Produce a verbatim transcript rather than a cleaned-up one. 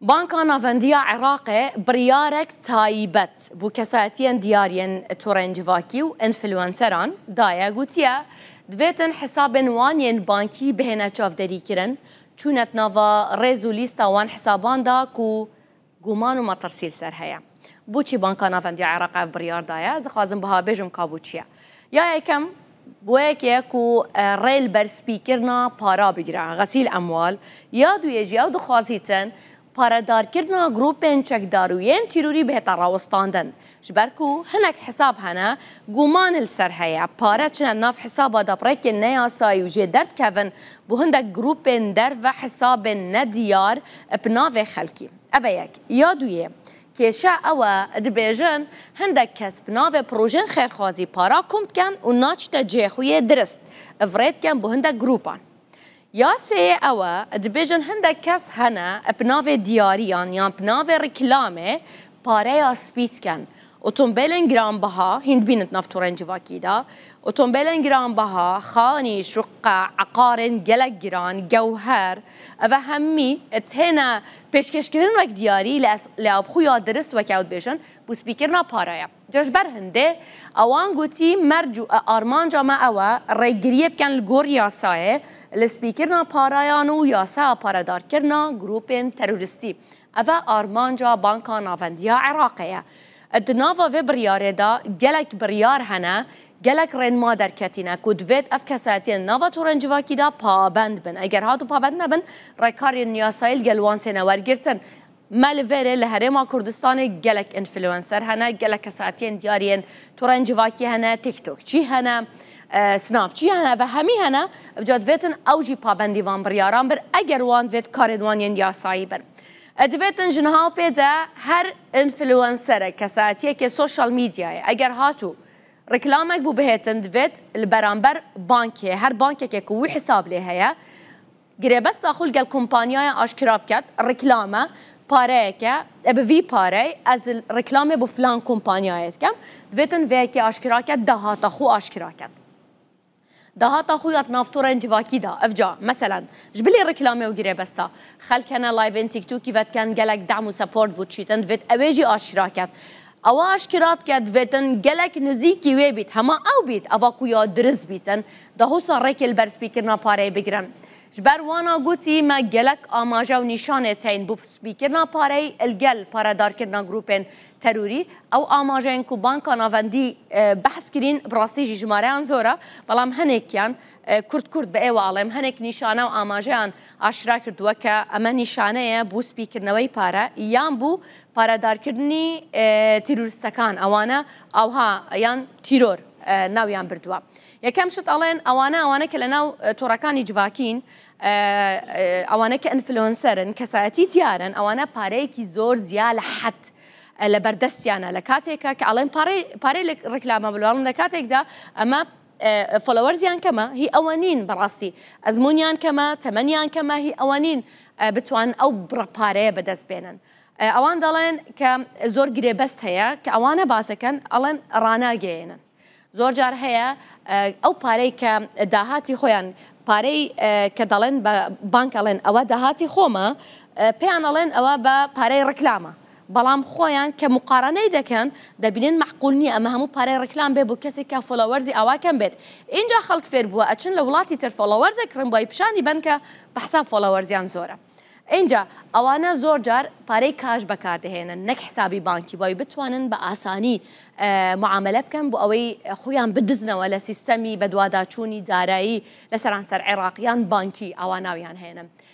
Banka Navendî ya Iraqê biryarek taybet bo kesayetiyên diyar yên torên civakî û înfluenseran daye, gotiye, divêtin hesabên wan yên bankî bihêne çavderîkirin, çûne di nava rêz û lîsta wan hesaban de ku guman û metirsî li ser heye. Boçî Banka Navendî ya Iraqê ev biryar daye? Ez dixwazim biha bêjim ka bo çi ye. Ya yekem, bo yekê ku, e, rê li ber spîkirina para bigire, xesîl emwal, ya duyê jî ew dixwazîtin paredarkirina grûpên çekdar û yên tîrorî bihête rawestandin. Ji ber ku hinek hesab hene, guman li ser heye, pare çine nav hesaba de bi rêkên neyasayî û jê derdikevin bo hindek grûpên derve hesabên nediyar bi navê xelkî. Ev e yek. Ya duyê, kêşe ew e, dibêjin, hindek kes bi navê projeyên xêrxwazî para kom dikin û naçite cihê xwe yê dirist, ev rê dikin bo hindek grûpan. Ya sêyê ew e, dibêjin hindek kes hene bi navê diyariyan yan bi navê reklamê pareya spî dikin. Otombêlên giranbiha, hîn dibînin di nav torên civakî de, otombêlên giranbiha, xanî, şuqe, eqarên gelek giran, gewher, eve hemî têne pêşkêşkirin wek diyarî, lê ez, lê ew bi xwe ya dirist wek ew dibêjin, bo spîkirina paraya. Ca ji ber hindê ewan gotî, merc û armanca me ew e, rêgiriyê bikin li gor yasayê, li spîkirina parayan û yasaya paredarkirina grûpên terorîstî. Ev e armanca Banka Navendî ya Iraqê ye. Di nava vê biryarê de gelek biryar hene, gelek rênma derketîne ku divêt ev kesayetiyên nava torên civakî de pabend bin. Eger hat û pabend nebin, rêkarên yasayî li gel wan têne wergirtin. Me li vêrê li Herêma Kurdistanê gelek înfluenser hene, gelek kesayetiyên diyar yên torên civakî hene, TikTokçî hene, e, Snapçî hene ve hemî hene. Evca divêtin ew jî pabendî van biryaran bin, eger wan divêt karên wan yên yasayî bin. E, divêtin ji niha pê de her înfluenserek, kesayetiyekê sosyal medyayê, eger hat û reklamek bû bihêtin, divêt li beramber bankê, her bankekê ku wî hesab lê heye, girêbesta xwe li gel kompanyaya aşkira biket, reklame, pareyeke, e, bi vî parey ez li reklamê bo filan kompanyayê dikim, divêtin vê yekê aşkira ket, dahata xwe aşkira ket. Dahata xwe ya di nav torên civakî de, evca, meselen, ji bilî reklamê û girêbesta, xelk hene liveên TikTokî vedikin, gelek dem û support bo çîtin, divêt ewê jî aşkira ket. Ewa aşkira dike, divêtin gelek nizîkî wê bît, hema ew bît, eva ku ya dirist bîtin, dahosa rêkê li ber spîkirina pareyê bigirin. Ji ber wana gotî, me gelek amaje û nîşanê teyn bo spîkirina pareyê li gel paredarkirina grûpên terorî. Ew amajeyên ku Banka Navendî, e, behs kirîn, bi rastî jî jimareyan zor e, belam hinêkiyan, e, kurt kurt bi êwa alêm, hinek nîşane û amajeyan aşkira kirduwe ke eme nîşane ye bo spîkirneweyî pare yan bo paredarkirinî, e, terorîstekan, ewane awha yan teror, e, nawiyan birduwa. Yekem şit alên, ewane, ewane ke li nav, e, torekanî civakîn, e, e, ewane ke influencer in, kesayetî diyar in, ewane pareyekî zor ziya li hed, e, li ber destiyan e. Li katêka ke alên parê, parê li reklama bilarin, li katêk de eme, e, followersiyan keme, hî ewe nîn bi rastî. Ezmûniyan keme, temeniyan keme, hî ewe nîn, e, bitwanin ew bira pareye bi dest bênin. E, ewan dalên ke zor girêbest heye, ke ewane basekin, alên ranageyênin. Zor car heye, e, ew parey ke dahatî xwe, yan parey, e, ke dalên be bank alên, ewe dahatî xwe me, e, pêyan alên ewe be parey reklama. Belam xweyan ke muqaraney dekin, debînin meqûl niye, eme hemû parey reklam bê bo kesê ke followersî awa kem bêt. Înca xelk fêr bûwe, eçin li welatî tir followersek kirin, bayî pişanî ben ke behsa followersiyan zor e. Înca ewane zor car parey cash bekar dihênin, nek hesabî bankî, wayî bitwanin bi asanî, e, muamele bikin, bo ewey xuyan bidiznewe li sîstemî bedwadaçûnî darayî li seranser Iraq yan bankî awa nawiyan hênin.